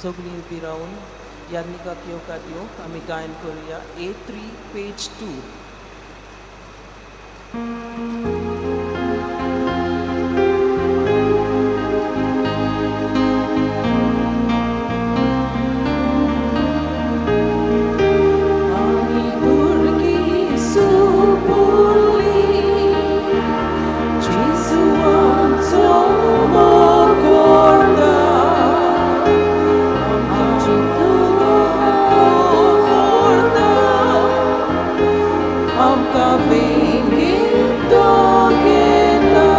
सगळीं उबी रावन याज्ञिकाक येवकार दिवंक आमी गायन करुया. A3 page 2. आमी भुरगीं सुपुल्लीं जेजूआमचो मोग करता, आमकां दवरता, आमकां वेंगेंत तो घेता.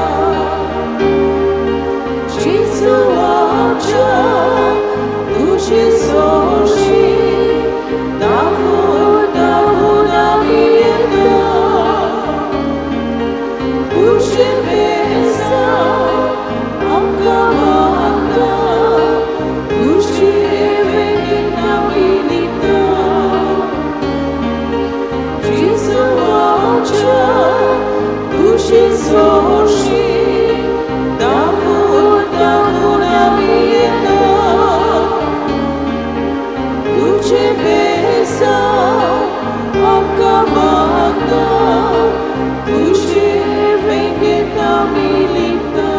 जेजू आमच्या तुजे सरशीं धांवून धांवून आमी येता, तुजें बेसांव आमकां मागता, तुजे वेंगेंत आमी न्हिदता. जेजू आमच्या तुजे सरशीं धांवून धांवून आमी येता, तुजें बेसांव आमकां मागता, तुजे वेंगेंत आमी न्हिदता.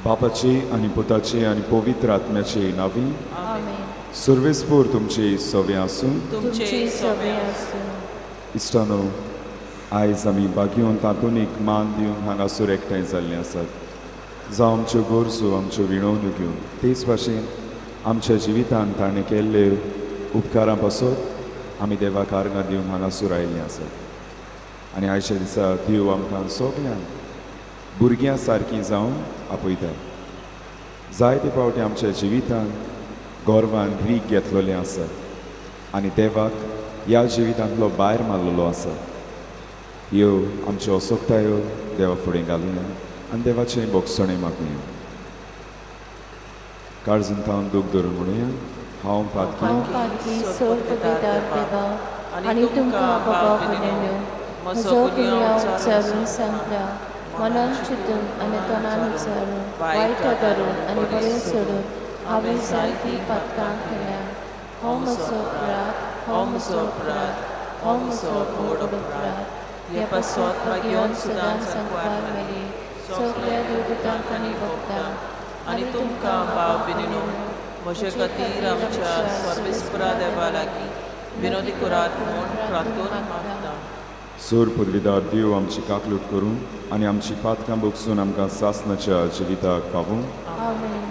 बापाची आनी पुताची आनी पवित्र आत्म्याची नांवी. आमेन. सर्वेस्पोर तुमची सवे आसूं. तुमचे सवे आसूं. इश्टानो, आयज आमी बागयोन तातूंत मान दिवन हांगासर एकठांय जाल्ले आसात. जावं आमच्यो गरजो, आमच्यो विणवण्यो घेवन, तेच भाशेन आमच्या जिवितांत ताणें केल्ले उपकारां पासत आमी देवाक आर्गां दिवन हांगासर आयिल्लीं आसात. आनी आयच्या दिसा देव आमकां सगल्यांक भुरग्यां सारकीं जावन आपयता. जायते फावटी आमच्या जिवितांत गर्वान रीग घेतलेलें आसा आनी देवाक ह्या जिवितांतलो भायर मारलेलो आसा. ह्यो आमच्यो असक्तायो देवा फुडें घालुया आनी देवाचें भोगसणें मागुया. काळजान थावन दूख धरून म्हणुया, हांव पातकी, हांव पातकी सोर्पविदार देवा आनी तुमकां बाबा भयणीनो म्हजो गुन्यांव उच्चारून सांगता. मनान चिंतून आनी तोंडान उच्चारून, वायट धरून आनी बरें सोडून हांवें जायतीं पातकां केल्या. हो म्हजो अपराध, हो म्हजो अपराध, हो म्हजो व्हड अपराध. हे पासत भाग्योन सदांच सांकवार मेली, सगल्या देवदूतांक आनी भक्तांक आनी तुमकां भाव भयणीनो म्हजे खातीर आमच्या सर्वेस्परा देवा लागीं विनोदी करात म्हूण प्रार्थून मागता. सूर पुर्विदार देव आमची काकलूट करूं आनी आमची पातकां भोगसून आमकां सासणाच्या जिविताक पावूं. आमेन.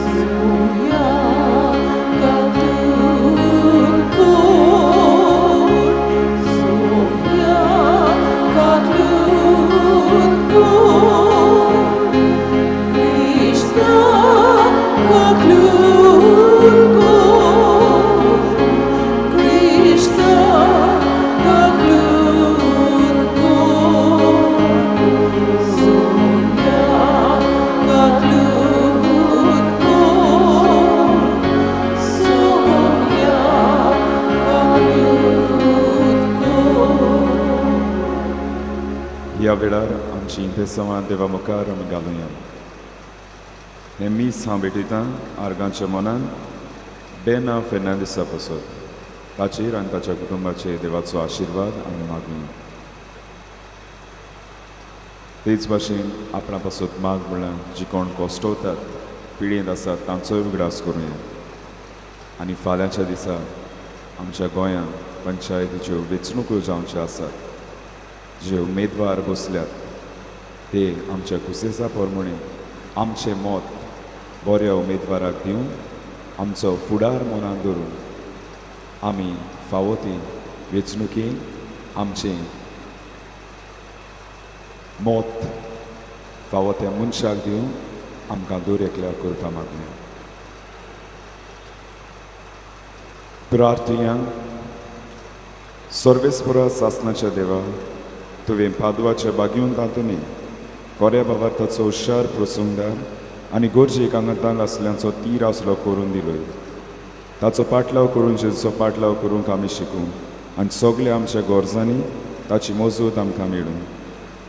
Sonia काकलूट कर, सोन्या काकलूट कर, क्रिस्ता काकलूट कर, क्रिस्ता काकलूट कर, सोन्या काकलूट कर, सोन्या काकलूट कर. ह्या वेळार आमची इंतेसांवां देवा मुखार आमी घालुया. हें मीस हांव भेटयतां आर्गांच्या मनान बेना फेर्नांदिसा पासत. ताचेर आनी ताच्या कुटुंबाचेर देवाचो आशिर्वाद आमी मागुया. तेच भाशेन आपणा पासत माग म्हणल्यार जी कोण कश्टवतात, पिळयेंत आसात, तांचोय उगडास करुया. आनी फाल्यांच्या दिसा आमच्या गोंयांत पंचायतीच्यो वेंचणुको जावच्यो आसात. जे उमेदवार बसल्यात ते आमच्या कुसेसा प्रमाणे आमचें मत बऱ्या उमेदवाराक दिवन आमचो फुडार मनान धरून आमी फावो ती वेंचणुकेन आमचें मत फावो त्या मनशाक दिवन आमकां दर एकल्याक करपा मागुया. प्रार्थुया. सर्वेस्परा सासणाच्या देवा, तुवें पादवाच्या बागेवन तातूंनी कोऱ्या बाबार्थाचो हुशार प्रसंगदार आनी गरजेक आंगातांग आसल्यांचो तीर आसलो करून दिलोय. ताचो पाटलाव करून जेजूचो पाटलाव करूंक आमी शिकूं आनी सगल्या आमच्या गरजांनी ताची मजत आमकां मेळूं.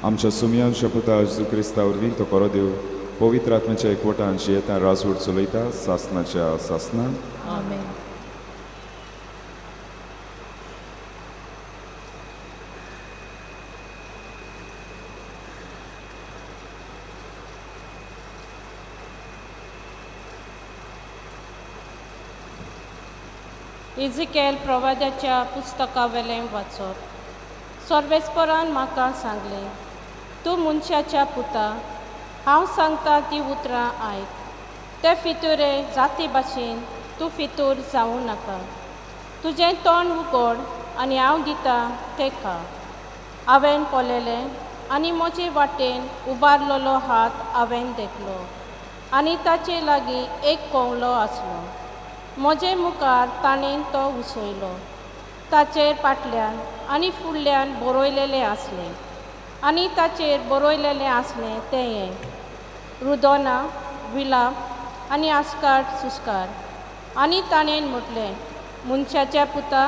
आमच्या सुमयांच्या पुता जेजू क्रिस्ता वरवीं तो खरो देव पवित्र आत्म्याच्या एकवटान जियेता राजवट चलयता सासनाच्या सासनान. आमेन. इजिकेल प्रवादाच्या पुस्तकावेलें वाचप. सर्वेस्परान म्हाका सांगलें, तूं मनशाच्या पुता, हांव सांगता ती उतरां आयक. ते फितुरे जाती भाशेन तूं फितूर जावं नाका. तुजें तोंड उगड आनी हांव दिता तें खा. हांवें पळयलें आनी म्हजे वाटेन उबारलेलो हात हांवें देखलो आनी ताचे लागीं एक कोवलो आसलो. म्हजे मुखार ताणें तो उसयलो. ताचेर फाटल्यान आनी फुडल्यान बरयलेलें आसलें आनी ताचेर बरयलेलें आसलें तें हें: रुदोना, विलाप आनी आस्कार सुस्कार. आनी ताणें म्हटलें, मनशाच्या पुता,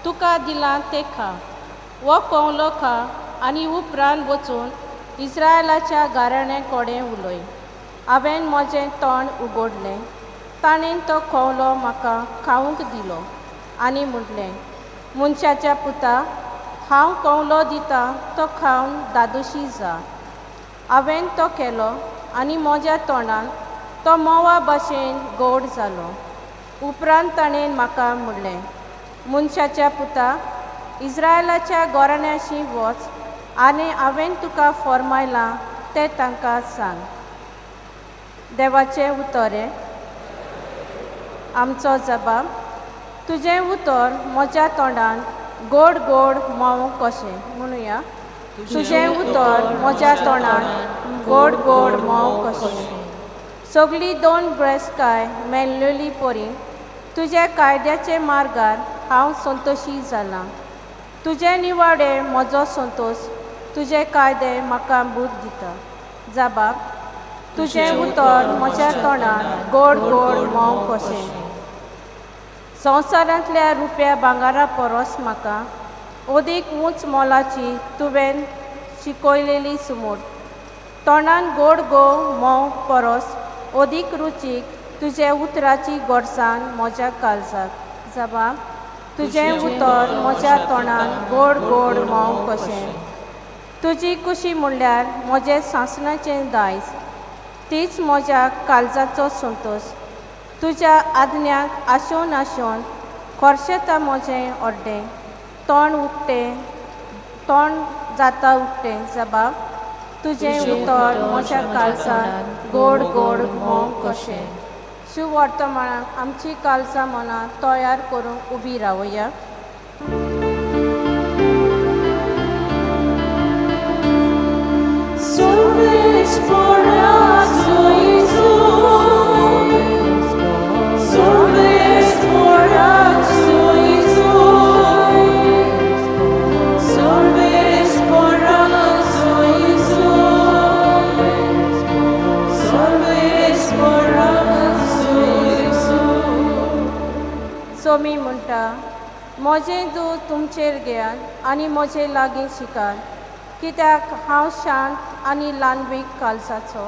तुका दिलां तें खा. हो कोवलो खा आनी उपरांत वचून इस्रायलाच्या घराण्या कडेन उलय. हांवें म्हजें तोंड उगडलें. ताणें तो कोवलो म्हाका खावंक दिलो आनी म्हटलें, मनशाच्या पुता, हांव कोवलो दिता तो खावन दादोशी जा. हांवें तो केलो आनी म्हज्या तोंडान तो म्होंवा भाशेन गोड जालो. उपरांत ताणें म्हाका म्हणलें, मनशाच्या पुता, इस्रायलाच्या घराण्याशी वच आनी हांवें तुका फॉर्मायलां तें तांकां सांग. देवाचें उतर हें. आमचो जबाब. तुजें उतर म्हज्या तोंडान गोड गोड म्होंव कशें. म्हणुया, तुजें उतर म्हज्या तोंडान गोड गोड म्होंव कशें. सगळी दोन ब्रेस्काय मेल्लेली परी तुज्या कायद्याचे मार्गार हांव संतोशी जालां. तुजे निवाडे म्हजो संतोश, तुजे कायदे म्हाका बूद दिता. जबाब. तुजें उतर म्हज्या तोंडान गोड गोड म्होंव कशें. संवसारांतल्या रुप्या भांगरा परस म्हाका अदीक उंच मोलाची तुवें शिकयलेली सुमूट. तोंडान गोड गोव म्होंव परस अदीक रुचीक तुजे उतराची गोडसाण म्हज्या काळजाक. जबाब. तुजें उतर म्हज्या तोंडान गोड गोड म्होंव कशें. तुजी कुशी म्हणल्यार म्हजें सासणाचें दायज, तीच म्हज्या काळजाचो संतोश. तुज्या आज्ञाक आशोन आशोन खर्शेता म्हजें अर्दें तोंड उक्तें, तोंड जाता उक्तें. जबाब. तुजें उतर म्हज्या काळजान गोड गोड म्होंव कशें. शुवर्तमानाक आमची काळजां मनां तयार करूंक उबी रावया. सोमी म्हणटा, म्हजें दूद तुमचेर घेयात आनी म्हजे लागीं शिकात, कित्याक हांव शांत आनी ल्हानवीक काळजाचो.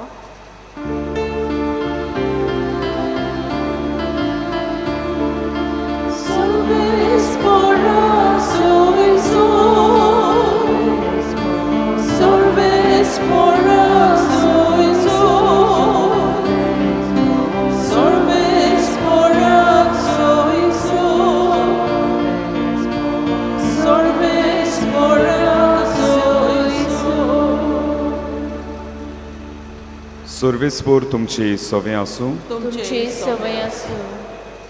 सर्वेस्पोर तुमची सवे आसूं. तुमची सवय आसूं.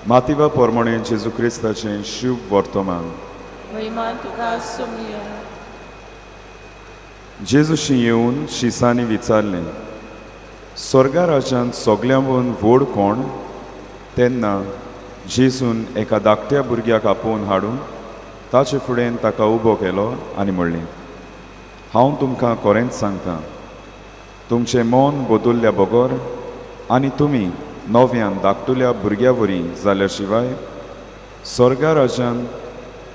मातिवा पोरमणे जेजू क्रिस्ताचें शुभ वर्तमान. महिमा तुका सुमया. जेजूशी येवन शिसांनी विचारलें, स्वर्गा राज्यांत सगल्यांवून व्हड कोण? तेन्ना जेजून एका धाकट्या भुरग्याक आपोवन हाडून ताचे फुडें ताका उबो केलो आनी म्हणलें, हांव तुमकां खरेंच सांगता, तुमचें मन बदलल्या बगर आनी तुमी नव्यान धाकटुल्या भुरग्या वरी जाल्या शिवाय स्वर्गा राज्यान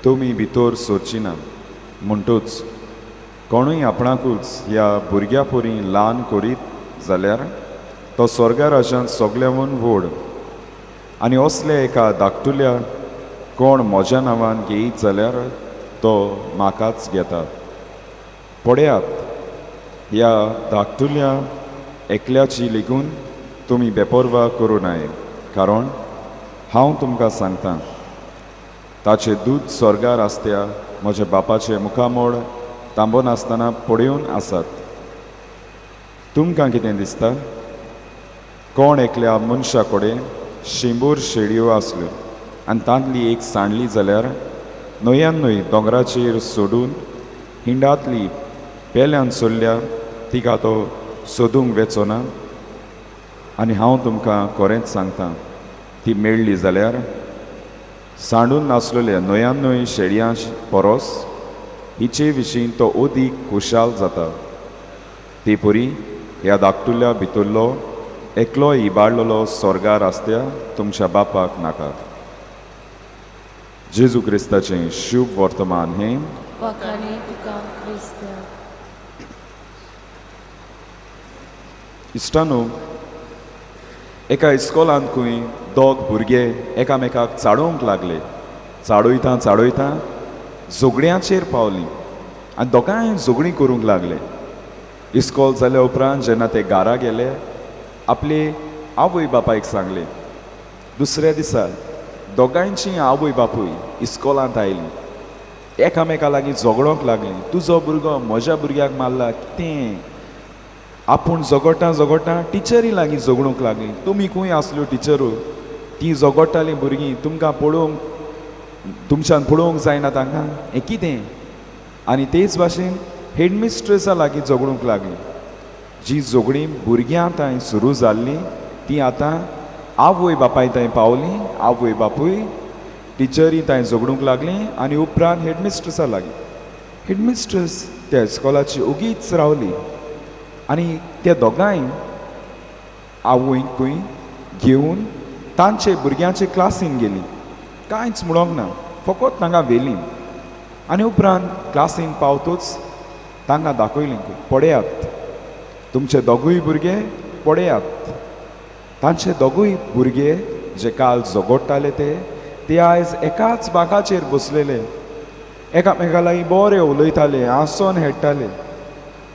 तुमी भितर सरची ना. म्हणटूच कोणूय आपणाकूच ह्या भुरग्या परी ल्हान करीत जाल्यार तो स्वर्गा राज्यांत सगळ्यांहून व्हड. आनी असले एका धाकटुल्या कोण म्हज्या नांवान घेयत जाल्यार तो म्हाकाच घेता. पळयात, ह्या धाकटुल्या एकल्याची लेगून तुमी बेपर्वा करूं नये, कारण हांव तुमकां सांगता, ताचें दूद स्वर्गार आसत्या म्हज्या बापाचें मुखामळ थांबनासतना पळोवन आसात. तुमकां कितें दिसता? कोण एकल्या मनशा कडेन 100 शेळयो आसल्यो आनी तांतली एक सांडली जाल्यार न्हंयान न्हय दोंगराचेर सोडून हिंडांतली पेल्यान सोडल्या तिका तो सोदूंक वेचो ना? आनी हांव तुमकां खरेंच सांगता, ती मेळ्ळी जाल्यार सांडून नासलेल्या 99 शेळयां परस हिचे विशीं तो अदीक खुशाल जाता. ते परी ह्या धाकटुल्या भितरलो एकलो इबाडलेलो स्वर्गार आसत्या तुमच्या बापाक नाका. जेजू क्रिस्ताचें शुभ वर्तमान हें. वाखाणे तुका क्रिस्त्या. इश्टानो, एका इस्कोलांत खंय दोग भुरगे एकामेकाक चाळोवंक लागले. चाळयता चाळयता झगड्यांचेर पावलीं आनी दोगांय झगडीं करूंक लागले. इस्कोल जाल्या उपरांत जेन्ना ते घरा गेले, आपले आवय बापायक सांगलें. दुसऱ्या दिसा दोगांयची आवय बापूय इस्कोलांत आयलीं, एकामेका लागीं झगडोंक लागलीं. तुजो भुरगो म्हज्या भुरग्याक मारला कितें? आपूण झगडटा झगडटा टिचरी लागीं झगडूंक लागलीं. तुमी खंय आसल्यो टिचरू? तीं झगडटालीं भुरगीं, तुमकां पळोवंक, तुमच्यान पळोवंक जायना तांकां, हें कितें? आनी तेच भाशेन हेडमिस्ट्रसा लागीं झगडूंक लागलीं. जी झगडीं भुरग्यां थंय सुरू जाल्लीं ती आतां आवय बापाय थंय पावलीं. आवय बापूय टिचरी थंय झगडूंक लागलीं आनी उपरांत हेडमिस्ट्रसा लागीं. हेडमिस्ट्रस त्या इस्कोलाची ओगीच रावली आनी त्या दोगांय आवयकूय घेवन तांचे भुरग्यांचे क्लासीन गेली. कांयच म्हणोंक ना, फकत तांकां व्हेली आनी उपरांत क्लासीन पावतूच तांकां दाखयलीं, पळयात तुमचे दोगूय भुरगे, पळयात. तांचे दोगूय भुरगे जे काल झगडटाले ते आयज एकाच बांकाचेर बसलेले, एकामेका लागीं बरे उलयताले, हांसोन हेडटाले.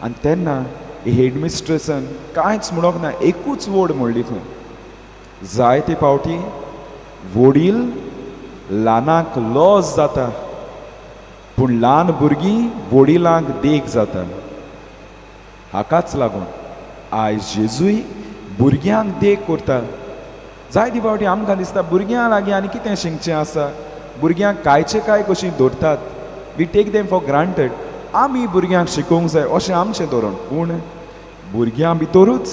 आनी तेन्ना हेडमिस्ट्रसान कांयच म्हणोंक ना, एकूच वर्ड म्हणली खंय, जायते फावटी वडील ल्हानाक लॉस जाता, पूण ल्हान भुरगीं वडिलांक देख जाता. हाकाच लागून आयज जेजूय भुरग्यांक देख करता. जायते फावटी आमकां दिसता भुरग्यां लागीं आनी कितें शिकचें आसा, भुरग्यांक कांयचे कांय कशीं दवरतात, we take them for granted. आमी भुरग्यांक शिकोवंक जाय अशें आमचें धोरण, पूण भुरग्यां भितरूच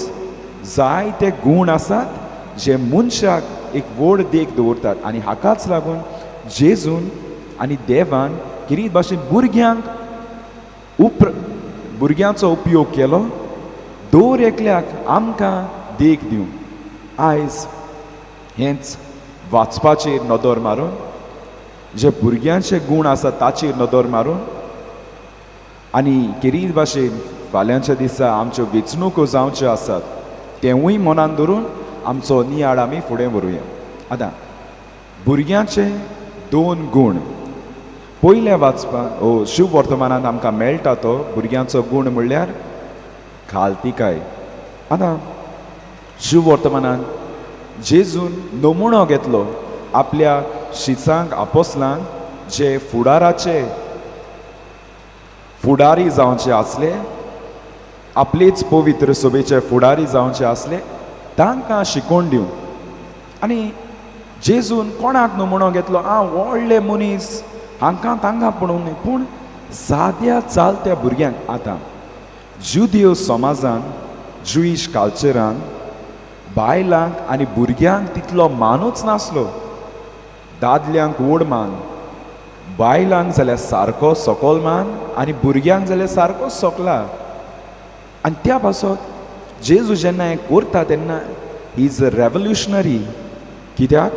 जायते गूण आसात जे मनशाक एक व्हड देख दवरतात. आनी हाकाच लागून जेजून आनी देवान कितें भाशेन भुरग्यांक भुरग्यांचो उपयोग केलो दर एकल्याक आमकां देख दिवंक. आयज हेंच वाचपाचेर नदर मारून, जे भुरग्यांचे गूण आसा ताचेर नदर मारून आनी केरी भाशेन फाल्यांच्या दिसा आमच्यो वेंचणुको जावच्यो आसात तेवूय मनान धरून आमचो नियाळ आमी फुडें व्हरुया. आतां भुरग्यांचे दोन गूण पयल्या वाचपाक ओ शुभ वर्तमानांत आमकां मेळटा. तो भुरग्यांचो गूण म्हणल्यार खालतिकाय. आतां शुभ वर्तमानांत जेजून नमुणो घेतलो आपल्या शिसांक, आपोसलांक, जे फुडाराचे फुडारी जावचे आसले, आपलेच पवित्र सभेचे फुडारी जावचे आसले, तांकां शिकोवन दिवंक. आनी जेजून कोणाक नमुणो घेतलो? आ व्हडले मनीस हांकां तांकां पळोवंक न्हय, पूण साद्या चालत्या भुरग्यांक. आतां जुदियो समाजान, जुईश कल्चरान बायलांक आनी भुरग्यांक तितलो मानूच नासलो. दादल्यांक व्हड मान, बायलांक जाल्यार सारको सकल मान आनी भुरग्यांक जाल्यार सारको सोकला. आनी त्या पासत जेजू जेन्ना हें करता तेन्ना he is a revolutionary. कित्याक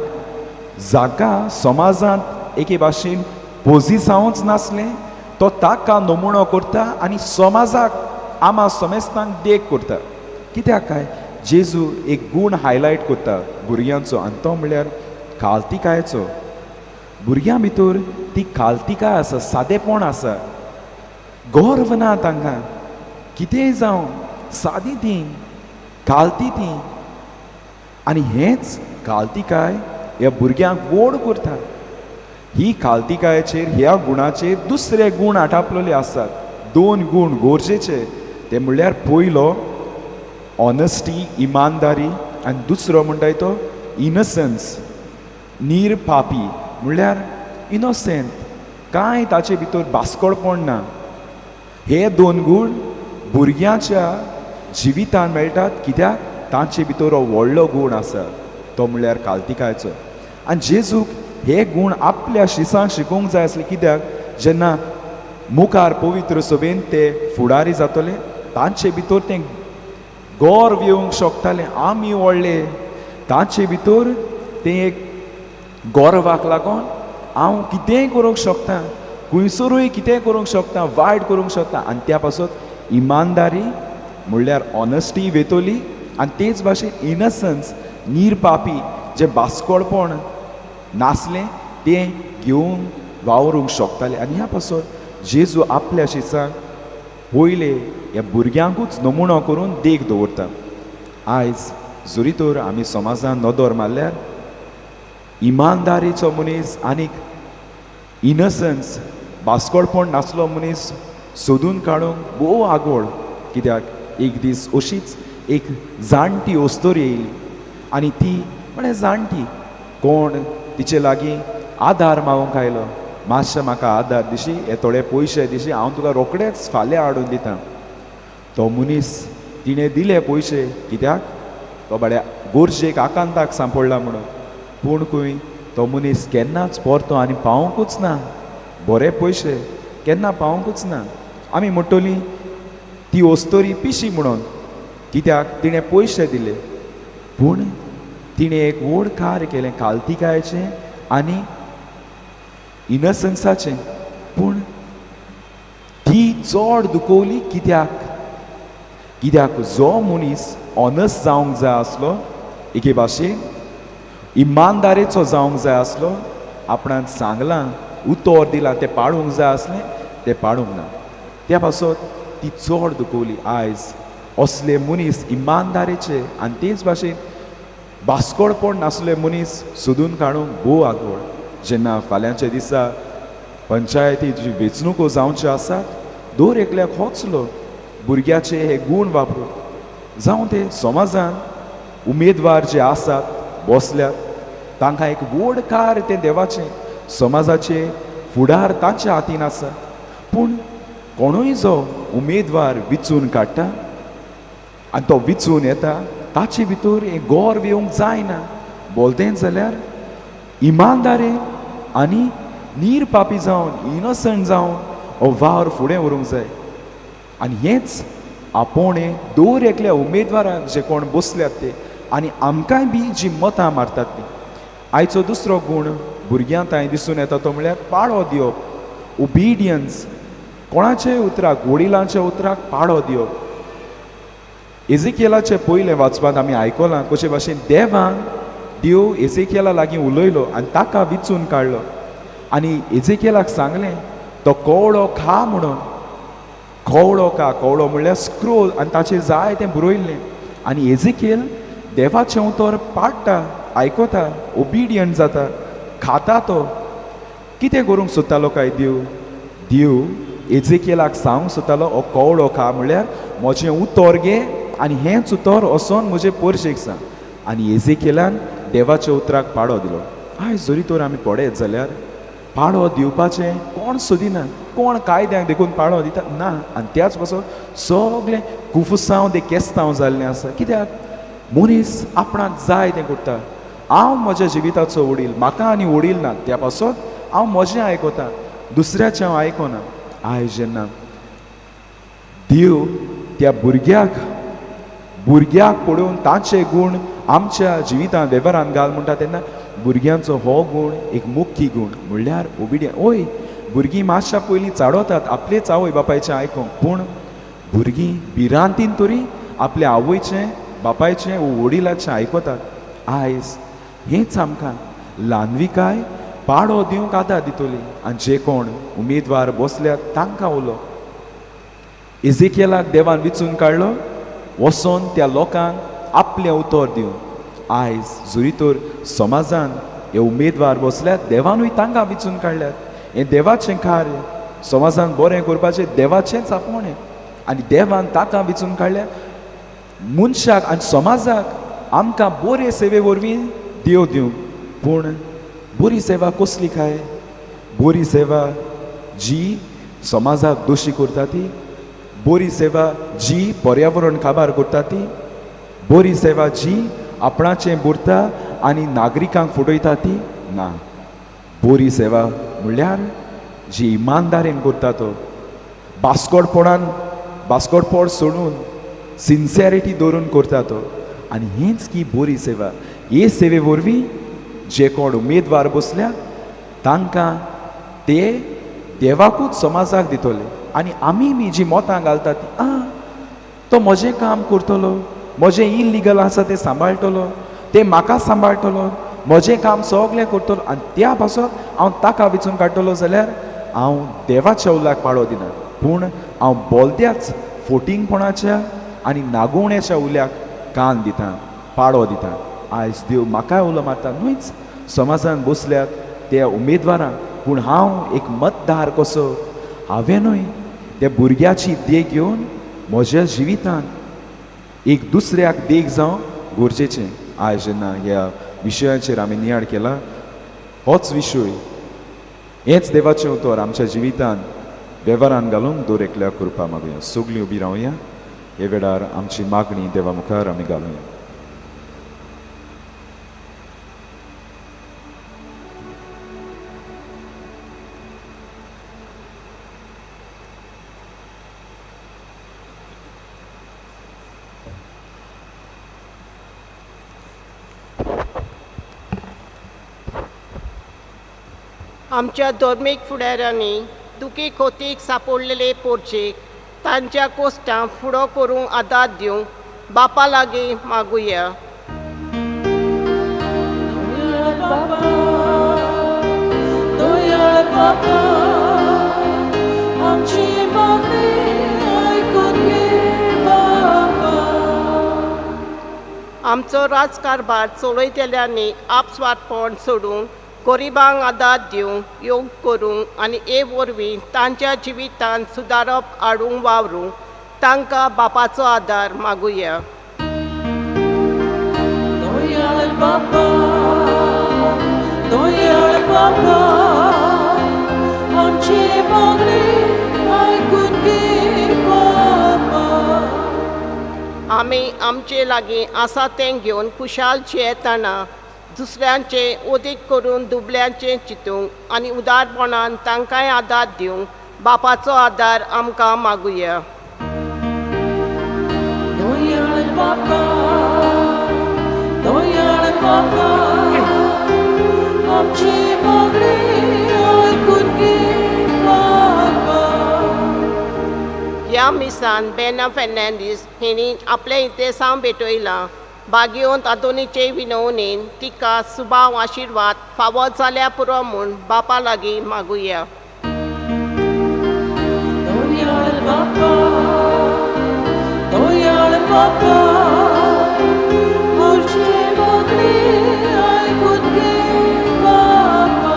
जाका समाजांत एके भाशेन पोजिसांवच नासलें तो ताका नमुनो करता आनी समाजाक आमा समेस्तांक देख करता. कित्याक काय जेजू एक गूण हायलायट करता भुरग्यांचो आनी तो म्हणल्यार कालतिकायेचो. भुरग्यां भितर ती कालतिकाय आसा, सादेपण आसा, गर्व ना तांकां, कितेंय जावं सादी ती कालती ती आनी हेंच कालतिकाय ह्या भुरग्यांक व्हड करता. ही कालतिकायेचेर ह्या गुणाचेर दुसरे गूण आटापलेले आसात. दोन गूण गरजेचे, ते म्हणल्यार पयलो ऑनेस्टी, इमानदारी आनी दुसरो म्हणटाय तो इनसन्स, निरपापी म्हणल्यार इनोसेंट, कांय ताचे भितर बास्कोळपण ना. हे दोन गूण भुरग्यांच्या जिवितान मेळटात कित्याक तांचे भितर हो व्हडलो गूण आसा तो म्हणल्यार कालतिकायेचो. आनी जेजूक हे गूण आपल्या शिसांक शिकोवंक जाय आसले कित्याक जेन्ना मुखार पवित्र सभेन ते फुडारी जातले तांचे भितर तें गर्व येवंक शकतालें, आमी व्हडले. तांचे भितर तें एक गर्वाक लागून हांव कितेंय करूंक शकता, खंयसरूय कितेंय करूंक शकता, वायट करूंक शकता आनी त्या पासत इमानदारी म्हणल्यार ऑनेस्टी वेतोली आनी तेच भाशेन इनसन्स, निरपापी जें बास्कोळपण नासलें तें घेवन वावरूंक शकतालें. आनी ह्या पासत जेजू आपल्या शिसांक पयले ह्या भुरग्यांकूच नमुनो करून देख दवरता. आयज जरी तर आमी समाजान नदर मारल्यार इमानदारीचो मनीस आनीक इनसन्स, बास्कोळपण नासलो मनीस सोदून काडूंक भोव आगोळ. कित्याक एक दीस अशीच एक जाणटी अस्तोरी येयली आनी ती म्हळ्यार जाणटी कोण तिचे लागीं आदार मागूंक आयलो, मातशें म्हाका आदार दिशी, हे थोडे पयशे दिशी, हांव तुका रोखडेच फाल्यां हाडून दिता. तो मनीस तिणें दिले पयशे कित्याक तो बाड्या गरजेक आकांताक सांपडला म्हणून. पूण खंय तो मनीस केन्नाच परतो आनी पावोंकूच ना, बरे पयशे केन्ना पावोंकूच ना. आमी म्हणटली ती अस्तोरी पिशी म्हणून कित्याक तिणें पयशे दिले, पूण तिणें एक व्हड कार्य केलें कालतिकायेचें आनी इनसन्साचें. पूण ती चड दुखवली कित्याक कित्याक जो मनीस ऑनस्ट जावंक जाय आसलो, एके भाशेन इमानदारेचो जावंक जाय आसलो, आपणान सांगलां उतर दिलां तें पाळूंक जाय आसलें, तें पाळूंक ना, त्या पासत ती चड दुखवली. आयज असले मनीस इमानदारेचे आनी तेच भाशेन बास्कोळपण नासले मनीस सोदून काडूंक भोव आगोळ. जेन्ना फाल्यांच्या दिसा पंचायती जी वेंचणुको जावच्यो आसात दर एकल्याक होचलो भुरग्याचे हे गूण वापरून जावं ते समाजान उमेदवार जे आसात बसल्यात तांकां एक व्हड कार्य तें देवाचें, समाजाचे फुडार तांच्या हातीन आसा. पूण कोणूय जो उमेदवार विचून काडटा आनी तो विचून येता ताचे भितर एक गर्व येवंक जायना. बोलतेंच जाल्यार इमानदारे आनी निरपापी जावन इनोसंट जावन हो वावर फुडें व्हरूंक जाय. आनी हेंच आपोवणें दर एकल्या उमेदवाराक जे कोण बसल्यात ते आनी आमकांय बी जी मतां मारतात ती. आयचो दुसरो गूण भुरग्यां तांय दिसून येता तो म्हणल्यार पाळो दिवप, ओबिडियन्स. कोणाच्याय उतराक, वडिलांच्या उतराक पाळो दिवप. एझेकियलाचें पयलें वाचपांत आमी आयकलां कशे भाशेन देवान देव एझेकियला लागीं उलयलो आनी ताका विचून काडलो आनी एझेकियलाक सांगलें तो कवळो खा म्हणून. कवळो खा, कवळो म्हणल्यार स्क्रोल आनी ताचेर जाय तें बरयल्लें. आनी एझेकियल देवाचें उतर पाडटा, आयकता, ओबिडियंट जाता, खाता. तो कितें करूंक सोदतालो काय देव? देव एझेकियलाक सांगूंक सोदतालो हो कवळो खा म्हणल्यार म्हजें उतर घे आनी हेंच उतर वचोन म्हजे पोरशेक सांग. आनी एझेकियलान देवाच्या उतराक पाडो दिलो. आयज जरी तर आमी पळयत जाल्यार पाडो दिवपाचें कोण सोदिना, कोण कायद्यांक देखून पाडो दिता ना. आनी त्याच पासून सगळें कुफुसांव ते केस्तांव जाल्लें आसा. कित्याक मनीस आपणाक जाय तें करता. हांव म्हज्या जिविताचो वडील, म्हाका आनी वडील ना, त्या पासत हांव म्हजें आयकता, दुसऱ्याचें हांव आयकना. आयज जेन्ना देव त्या भुरग्याक भुरग्याक पळोवन ताचे गूण आमच्या जिवितांत वेव्हारान घाल म्हणटा तेन्ना भुरग्यांचो हो गूण एक मुख्य गूण म्हणल्यार ओबिडियंट. ओय भुरगीं मातशा पयलीं चाडवतात आपलेच आवय बापायचें आयकूंक, पूण भुरगीं भिरांतीन तरी आपल्या आवयचें बापायचें वो वडिलाचें आयकतात. आयज हेंच आमकां ल्हानविकाय पाडो दिवंक आदार दितली आनी जे कोण उमेदवार बसल्यात तांकां उलो. इजिकेलाक देवान विचून काडलो वचोन त्या लोकांक आपलें उतर दिवन. आयज जरी तर समाजान हे उमेदवार बसल्यात देवानूय तांकां विचून काडल्यात. हें देवाचें कार्य, समाजान बरें करपाचें देवाचेंच आपोवणें आनी देवान तांकां विचून काडल्यात. मनशाक आनी समाजाक आमकां बरे सेवे वरवीं देव दिवंक, पूण बरी सेवा कसली काय? बरी सेवा जी समाजाक दोशी करता ती, बरी सेवा जी पर्यावरण काबार करता ती, बरी सेवा जी आपणाचें बुरता आनी नागरिकांक फटयता ती ना. बरी सेवा म्हणल्यार जी इमानदारीन करता तो, बास्कोटपणान बास्कोटपण सोडून सिन्सियरिटी दवरून करता तो. आनी हीच की बरी सेवा. हे सेवे वरवीं जे कोण उमेदवार बसल्या तांकां ते देवाकूच समाजाक दितले आनी आमी बी जी मतां घालतात ती आं तो म्हजें काम करतलो, म्हजें इलिगल आसा तें सांबाळटलो, तें म्हाका सांबाळटलो, म्हजें काम सगळें करतलो आनी त्या पासत हांव ताका विचून काडटलो जाल्यार हांव देवाच्या उल्याक पाळो दिना, पूण हांव बोलत्याच फोटिंगपणाच्या आनी नागोवण्याच्या उल्याक कान दिता, पाळो दिता. आयज देव म्हाकाय उलो मारता न्हूच समाजान बसल्यात त्या उमेदवारांक, पूण हांव एक मतदार कसो हांवें न्हय त्या भुरग्याची देख घेवन म्हज्या जिवितांत एक दुसऱ्याक देख जावं गरजेचें. आयज जेन्ना ह्या विशयाचेर आमी नियाळ केला होच विशय हेंच देवाचें उतर आमच्या जिवितांत वेव्हारान घालूंक दर एकल्याक कृपा मागुया. सगळीं उबी रावया, हे वेळार आमची मागणी देवा मुखार आमी घालुया. आमच्या धर्मीक फुडाऱ्यांनी दुखी खोतीक सापडलेले पोरचेक तांच्या कोश्टां फुडो करूंक आदार दिवंक बापा लागीं मागुया. दयाळ बाबा, दयाळ बाबा, आमची मागणी आयकून घे बाबा. आमचो राजकारभार चलयतल्यांनी आपस्वार्थपण सोडून गरिबांक आदार दिवंक योग करूंक आनी हे वरवीं तांच्या जिवितांत सुदारप हाडूंक वावरूंक तांकां बापाचो आदार मागुया. दयाळ बाबा, दयाळ बाबा, आमची मागणी आयकून घे बाबा. आमी आमचे लागीं आसा तें घेवन खुशाल जियेतना दुसऱ्यांचें ओदीक करून दुबल्यांचें चिंतूंक आनी उदारपणान तांकांय आदार दिवंक बापाचो आदार आमकां मागुया. दयाळ बाबा, दयाळ बाबा, आमची मागणी आयकून घे बाबा. ह्या मिसान बेना फेर्नांडीस हिणी आपलें इतिहासांव भेटयलां. बागेवंत आदोनीचे विनवणेन तिका सुबाव आशिर्वाद फावो जाल्या पुरो म्हूण बापा लागीं मागुया. दयाळ बाबा, दयाळ बाबा, आमची मागणी आयकून घे बाबा.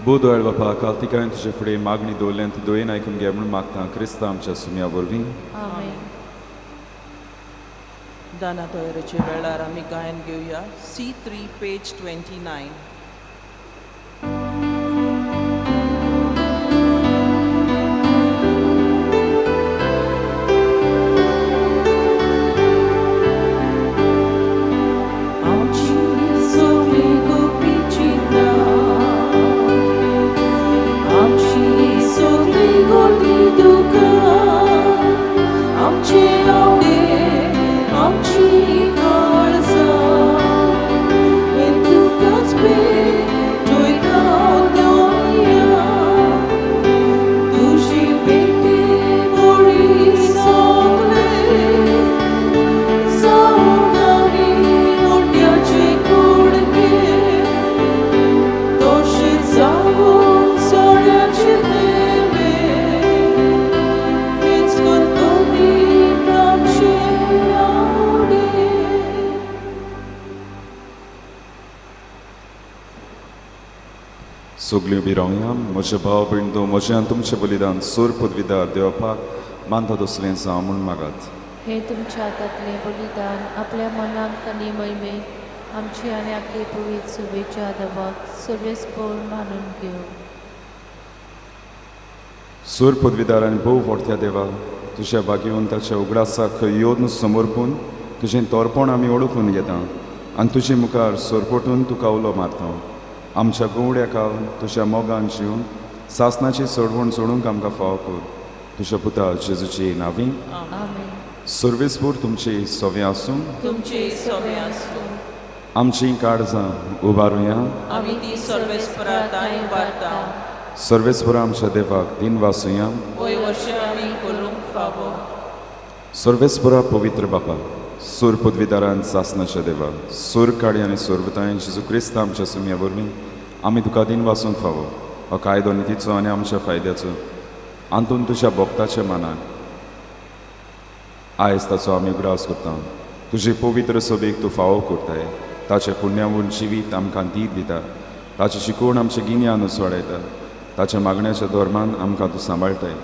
बोदोळ बापा, काल तिका तुजे फुडें मागणी दवरल्यान ती दोयेन आयकून घे म्हणून मागता क्रिस्तांव आमच्या सुम्या वरवीं. आमेन. दाना तयारेच्या वेळार आमी गायन घेवया C3 page 29. आमची सगळी गोपी चिंता, आमची सगळी गोडी दुकां, आमचे आवडे, आमची काळजां, सगळीं उबी रावया. म्हजे भाव भयण, म्हजें आनी तुमचें बलिदान सोर पदवीदार देवपाक मानता तसलें जावं म्हूण मागात. हे तुमच्या हातांतलें बलिदान आपल्या मनाक आनी महिमेक आमची आनी आखे पवित्र सुबेच्या देवाक सर्वेस्पोर मानून घेवं. सूर पदवीदार आनी भोव व्हडत्या देवा, तुज्या भाग्यवंताच्या उगडासाक खंय येवन समर्पून तुजें तोरपण आमी ओळखून घेता आनी तुजे मुखार सोरपटून तुका उलो मारता. आमच्या गोवड्याक तुज्या मोगान जिवन सासनाची सोडवण सोडूंक आमकां फावो कर. तुज्या पुता जेजूची नावी. आमेन. सर्वेस्पूर तुमची सवे आसूं. तुमचे सवे आसूं. आमचीं काळजां उबारुया. आमी ती सर्वेस्परा तांय उबारता. सर्वेस्पुरा आमच्या देवाक दिन वासुया. वय वर्षे आमी करूंक फावो. सर्वेस्पुरा पवित्र बापा, सूर पदवीदारान सासनाच्या देवा, सूर काडी आनी सोरवताय जेजू क्रिस्त आमच्या सुमया वरवीं आमी तुका दिन वासूंक फावो. हो कायदो नितीचो आनी आमच्या फायद्याचो आंतून तुज्या भक्ताच्या मनान आयज ताचो आमी उगडास करता. तुजे पवित्र सभेक तूं फावो करताय. ताचें पुण्यावून जिवीत आमकां दीत दिता. ताचें शिकवण आमचें गिन्यान उसवाडयता. ताच्या मागण्याच्या धर्मान आमकां तूं सांबाळटाय.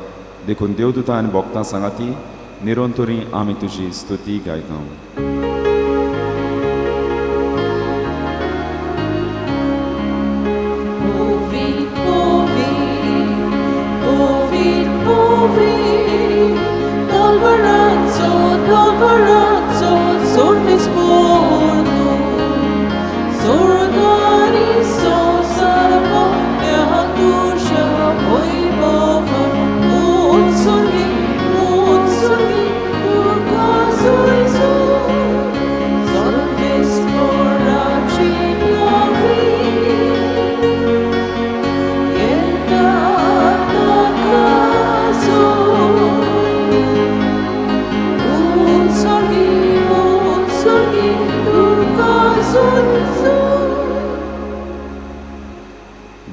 देखून देवदूतां आनी भक्तां सांगाती निरंतरी आमी तुजी स्तुती गायता.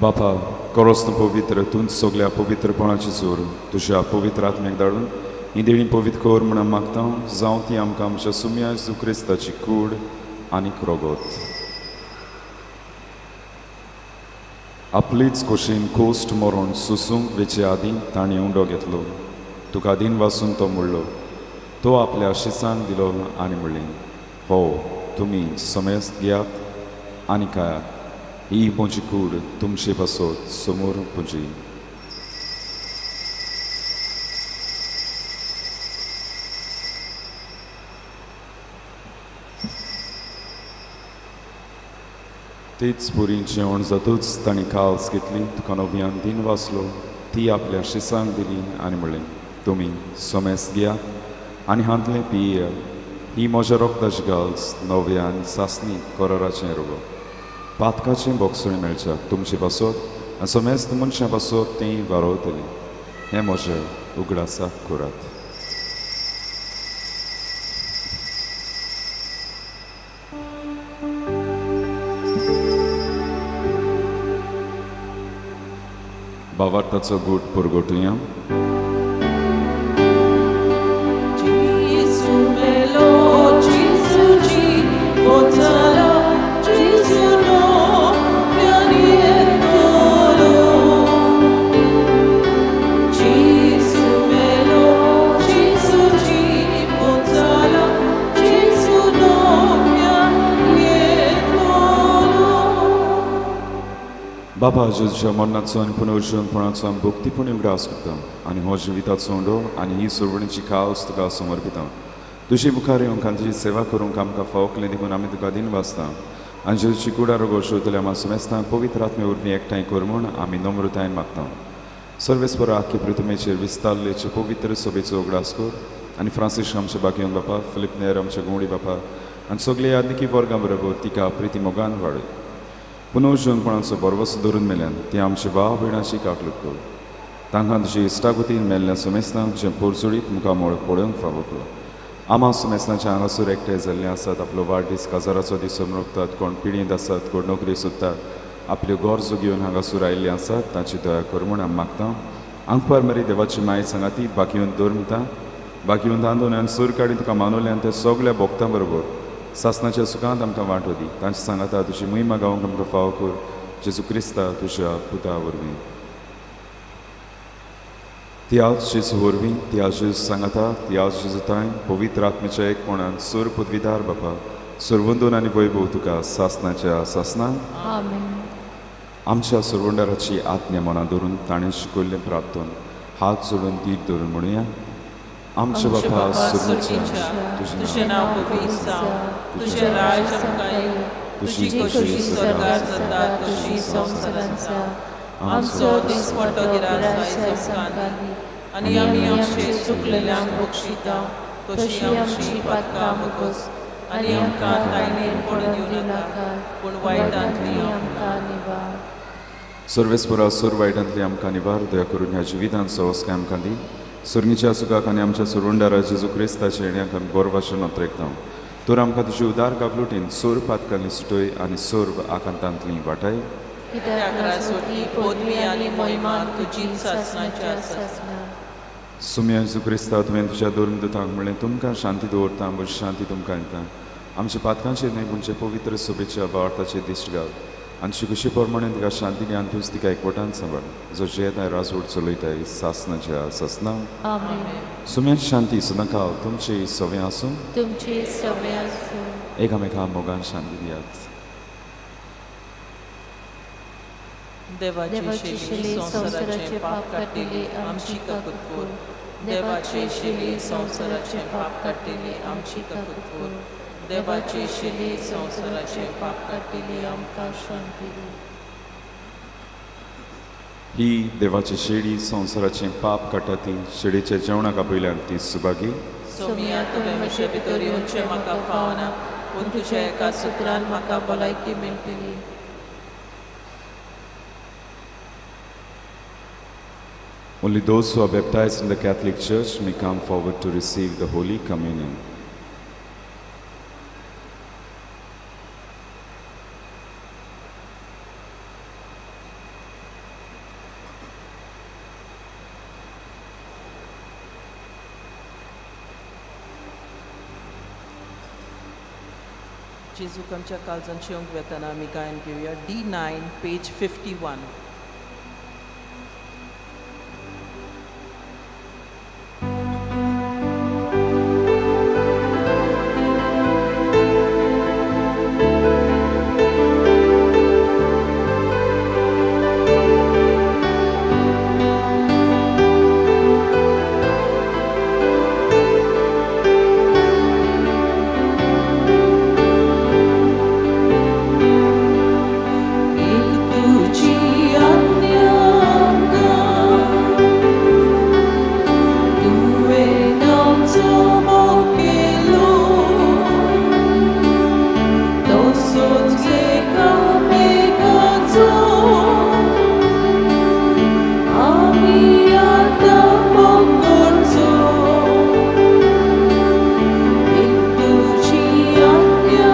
बापा, करोस्त पवित्र तूं सगल्या पवित्रपणाची जोर तुज्या पवित्र आत्म्याक धाडून ही देणी पवित्र कर म्हणून मागता. जावं ती आमकां आमच्या सुम्या जेजू क्रिस्ताची कूड आनी रोगोत. आपलीच खोशेन कोश्ट मरोण सुसूंक वेचे आदीं ताणें उंडो घेतलो. तुका दिन वासून तो म्हणलो. तो आपल्या शिसांक दिलो आनी म्हणलें, हो तुमी समेस्त घेयात आनी खायात. ही म्हजी कूड तुमचे पासत समोर पुजी. तेच पुरी जेवण जातूच तांणी काल्स घेतली. तुका नव्यान दिन वाचलो. ती आपल्या शिसांक दिली आनी म्हणलें, तुमी समेस्त घेयात आनी हांतलें पियेयात. ही म्हज्या रोगताची गाल्स नव्यान सासणी कराराचें रोगो. पातकाचें बोगसणें मेळच्याक तुमचे पासत आनी समेस्त मनशां पासत तीं वारोवतलीं. हें म्हजें उगडासाक करात. भावार्थाचो गूट पुरगोटुया. बाबा, जेजूच्या मरणाचो आनी पुनर्जीवनपणाचो आमी भक्तीपणी उगडास करता आनी हो जिविताचो उंडो आनी ही सुरवणीची कावस तुका समर्पिता. तुजे मुखार येवंक आनी तुजी सेवा करूंक आमकां फावकलें देखून आमी तुका दिन वाचता. आनी जेजूची कुडा रोगो शोधल्या आमा समेस्तांक पवित्र आत्मे वरवीं एकठांय कर म्हूण आमी नम्रतायेन मागता. सर्वेस्पर आख्खे पृथ्वीचेर विस्तारलेचे पवित्र सभेचो उगडास कर आनी फ्रांसीस आमच्या बाकीवन बापा, फिलीप नेर आमच्या गुंवडी बापा आनी सगळे यादनिकी वर्गां बरोबर तिका प्रिती मोगान वाडय. पुनर्जीवनपणाचो बरवस धरून मेल्यान ती आमच्या भाव भयणाची काकलूट कर. तांकां तुजी इश्टागतीन मेल्ल्या समेस्तांक तुजें पोरजोडीत मुखामळ पळोवंक फावो कर. आमा समेस्तांच्या हांगासर एकठांय जाल्ले आसात. आपलो वाडदीस काजाराचो दीस समरोगतात. कोण पिळयेंत आसात, कोण नोकरी सोदतात, आपल्यो गरजो घेवन हांगासर आयिल्ले आसात. तांची दया कर म्हूण आमी मागता. आंकवार मरी देवाची माय सांगाती बाकीवन दवर बाकीवन तांदून आनी सूर काडी तुका मानवले आनी त्या सगल्या भोक्तां बरोबर सासनाच्या सुखांत आमकां वांटो दी. तांचे सांगाता तुजी महिमा गावंक आमकां फावो कर. जेजू क्रिस्ता तुज्या पुता वरवीं. त्याच जेजू वरवीं, त्याच जेजू सांगाता, त्याच जेजूताय पवित्र आत्म्याच्या एकपणान सूर पदवीदार बापा सुरवंदून आनी वैभव तुका सासनाच्या सासना. आमेन. आमच्या सुरवंडाराची आज्ञा मनां धरून ताणें शिकयल्लें प्रार्थन हात जोडून धीर धरून म्हणुया. आमच्या बापा सुरवंच्या, तुजें नांव पवित्र जावं, तुजें राज्य आमकां येवं, तुजी खोशी स्वर्गार जाता तशी संवसारांत जावं. आमचो दिसपट्टो गिरास आयज आमकां दी आनी आमी आमचे चुकलेल्यांक बक्षिता तशी आमची पातकां बगस आनी आमकां तायणेर पडून दिवं नाका पूण वायटांतली आमकां निवार. सर्वेस्परा सोर वायटांतली आमकां निवार. दया करून ह्या जिवितांत सवस्काय आमकां दी. सुरणीच्या सुखाक आनी आमच्या सुरुंडारा जेजू क्रिस्ताच्या येण्याक आमी गोरवाशें नोत्रेकता. तर आमकां तुजी उदार गाबलुटीन सोर पातकांनी सुटय आनी सोर्व आकांतांतली वाटाय. कित्याक राजवटी पदवी आनी महिमा तुजी सासनाच्या सासना. सुम्या जेजू क्रिस्ता, तुवें तुज्या धर्म दुतांक म्हणलें, तुमकां शांती दवरता, म्हजी शांती तुमकां दिता. आमच्या पातकांचेर न्हय पूण पवित्र सोबेच्या भावार्थाचेर दिश्ट घाल आनी खुशी प्रमाणे तिका शांती दी आनी तूंच तिका एकवटान सांबाळ, जो जियेताय राजवट चलयताय सासनाच्या सासना. आमेन. सुम्या शांती सदांकाळ तुमची सवय आसूं. तुमची सवय आसूं. एकामेका मोगान शांती दियात. देवाची शेली संवसाराचें पाप काडटली आमची काकूत कर. देवाची शेली संवसाराचें पाप काडटली आमची काकूत कर. देवाची शेली संवसाराचें पाप काडटली आमकां शांती दी. ही देवाची शेडी संवसाराचें पाप काडटा ती शेडीच्या जेवणाक आपयल्यान ती सुभागी. सोमिया, तुवें म्हजे भितर येवचें म्हाका फावना, पूण तुज्या एका सुत्रान म्हाका भलायकी मेळटली. Only those who are baptized in the Catholic Church may come forward to receive the Holy Communion. जेजूक आमच्या काळजांत येवंक वेतना आमी गायन घेवया D9 page 51. एक तुजी आज्ञा तुवें आमचो मोग केलो तसोच एकामेकाचो आमी आतां मोग करचो. एक तुजी आज्ञा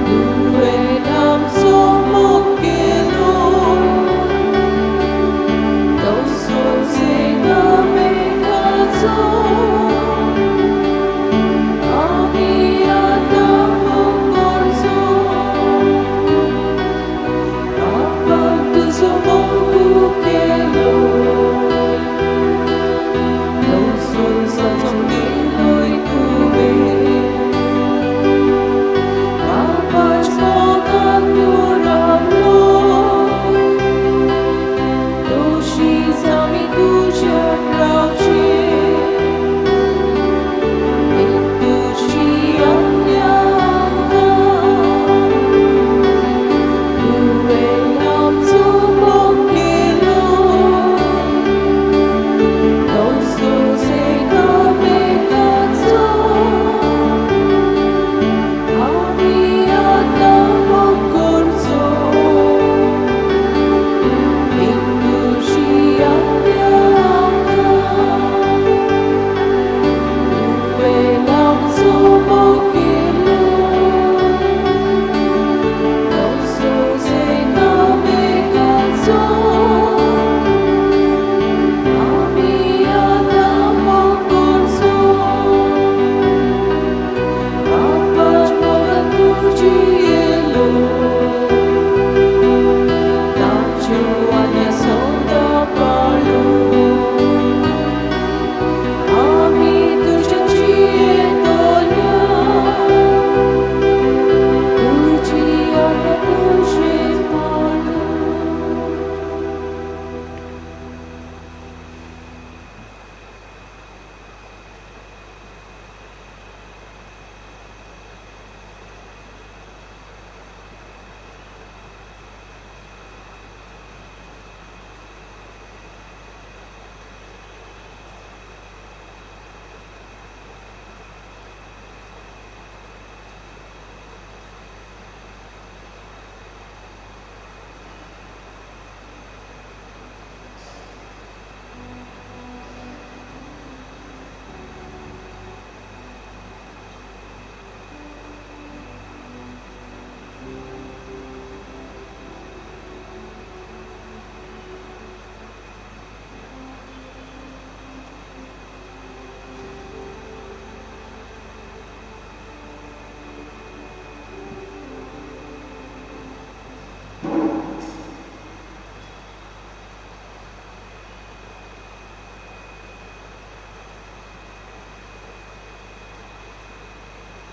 तुवें आमचो मोग केलो तसोच एकामेकाचो आमी आतां मोग करचो. बापा तुजो मोग केलो तसोच केलोय तुवें. बापाच मोगान तूं रावलो तशीच आमी तुज्यात रावचें. एक तुजी आज्ञा आमकां तुवें आमचो मोग केलो तसोच एकामेकाचो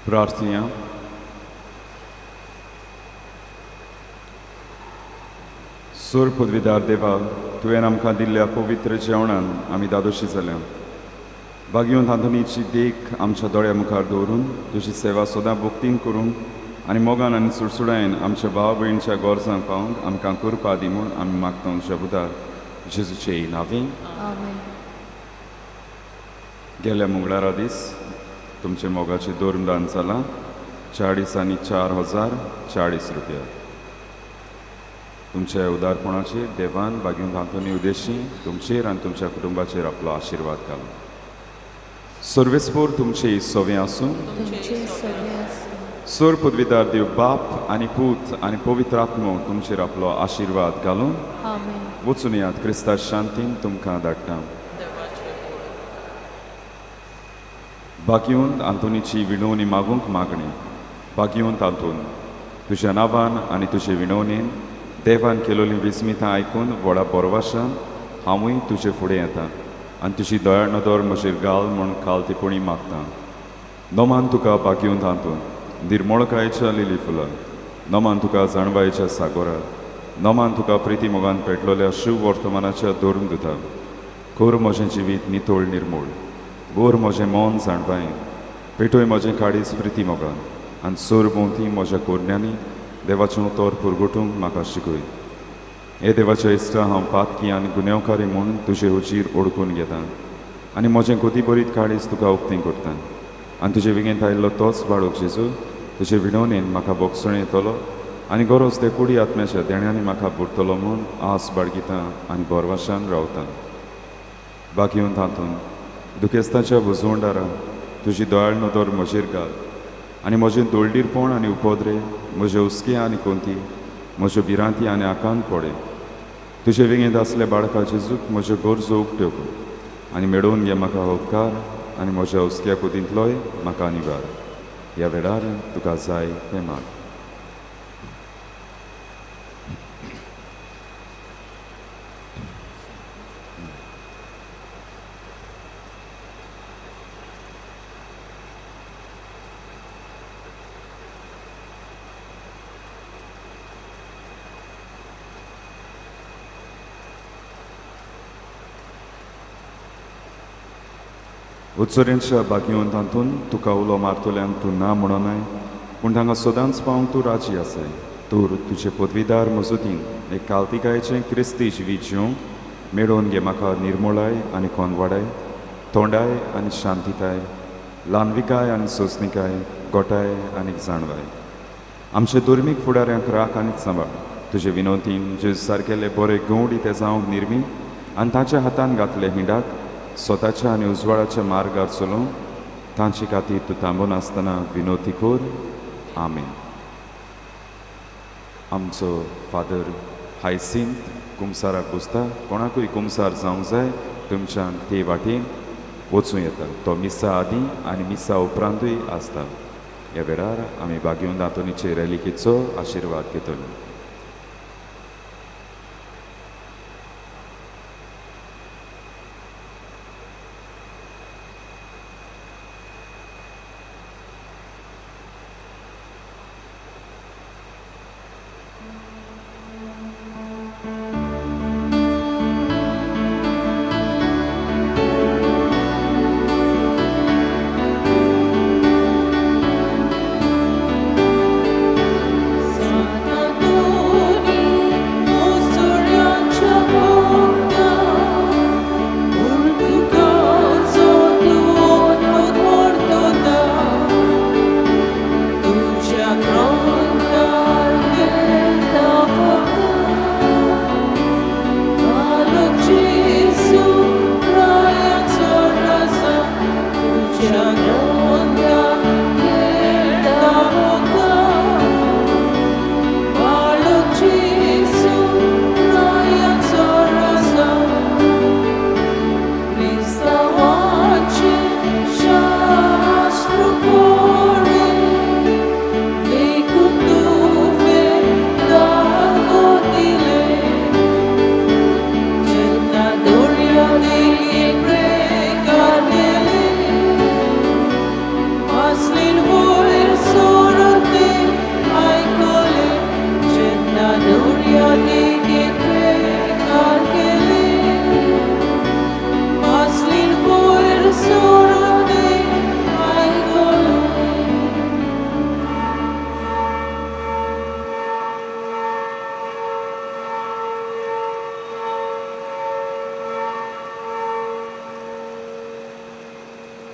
प्रार्थना. सूर पदवीदार देवा, तुवें आमकां दिल्ल्या पवित्र जेवणान आमी दादोशी जाल्या. बागयोन आंतोनीची देख आमच्या दोळ्या मुखार दवरून तुजी सेवा सदां भक्तीन करूंक आनी मोगान आनी सुडसुडायेन आमच्या भाव भयणच्या गरजांक पावूंक आमकां कृपा दी म्हूण आमी मागता शबुदार जेजूचे नांवें. आमेन. गेल्या मंगळारा दीस तुमचे मोगाचे दोरदान जालां 44,040 रुपया. तुमच्या उदारपणाचेर देवान बागीन आंतोनी उदेशी तुमचेर आनी तुमच्या कुटुंबाचेर आपलो आशिर्वाद घालो. सर्वेस्पोर तुमचे सोवे आसूं. तुमचे सगळे आसूं. सोर पदवीदार देव बाप आनी पूत आनी पवित्र आत्मो तुमचेर आपलो आशिर्वाद घालून. आमेन. वचून यात क्रिस्ता शांतीन तुमकां धाडटा. बागयोन आंतोनीची विणवणी मागूंक मागणी. बागयोन आंतोन, तुज्या नांवान आनी तुजे विणवणेन देवान केलोलीं विस्मितां आयकून व्हडा बोरवाशान हांवूय तुजे फुडें येता आनी तुजी दयाळ नदर म्हजेर घाल म्हूण खालतेपणी मागता. नमान तुका बागयोन आंतोन, निर्मळकायेच्या लिली फुलां. नमान तुका जाणवायेच्या सागोरा. नमान तुका प्रिती मोगान पेटलोल्या शिव वर्तमानाच्या धरून दिता. कर म्हजें जिवीत नितळ निर्मूळ, गोर म्हजें मन जाणवायेन, पेटय म्हजें काळीज प्रिती मोगान आनी सोर भोंवती म्हज्या कोरण्यांनी देवाचें उतर पुरगोटूंक म्हाका शिकय. हे देवाच्या इश्टा, हांव पातकी आनी गुन्यांवकारी म्हूण तुजे हुजीर ओडकून घेता आनी म्हजें गोतीबरीत काळीज तुका उक्तें करता आनी तुजे विगेंत आयिल्लो तोच बाळूक जेजू तुजे विणवणेन म्हाका बोगसण येतलो आनी गरज ते कुडी आत्म्याच्या देण्यांनी म्हाका बुडटलो म्हूण आस बाळगिता आनी बोरवाशान रावता. बाकी तातूंत दुखेस्ताच्या भुजवंडारा तुजी दयाळ नदर म्हजेर घाल आनी म्हजें दोळडीरपण आनी उपद्रे, म्हजे हुस्के आनी कोंती, म्हज्यो भिरांती आनी आकांत पडे. तुजे वेगेंत आसले बाळका जेजूक म्हज्यो गरजो उक्त्यो कर आनी मेळोवन घे म्हाका उपकार आनी म्हज्या हुस्क्या कुदींतलोय म्हाका निवार. ह्या वेळार तुका जाय तें माग. उत्सरेंच्या बागयोन तातूंत तुका उलो मारतल्यांक तूं ना म्हणोनाय, पूण तांकां सदांच पावंक तूं राजी आसाय. तूं तुजे पदवीदार मजतीन एक कावतिकायेचें क्रिस्ती जिवीत जिवंक मेळोवन घे म्हाका निर्मोळाय आनी कोनवाडाय, तोंडाय आनी शांतिताय, ल्हानविकाय आनी सोंसणिकाय, गोटाय आनी जाणवाय. आमचे धर्मीक फुडाऱ्यांक राख आनी सांबाळ. तुजे विनोदीन जे सारकेले बरे गंवडी ते जावंक निर्मी आनी ताच्या हातान घातले हिंडाक स्वताच्या आनी उजवाडाच्या मार्गार चलोवंक तांचे खातीर तूं थांबून आसतना विनोती कर. आमेन. आमचो फादर हायसिंत कुमसाराक बसता. कोणाकूय कुमसार जावंक जाय तुमच्यान ते वाटेन वचूं येता. तो मिसा आदीं आनी मिसा उपरांतूय आसता. ह्या वेळार आमी बागयोन आंतोनीचे रेलिकेचो आशिर्वाद घेतले.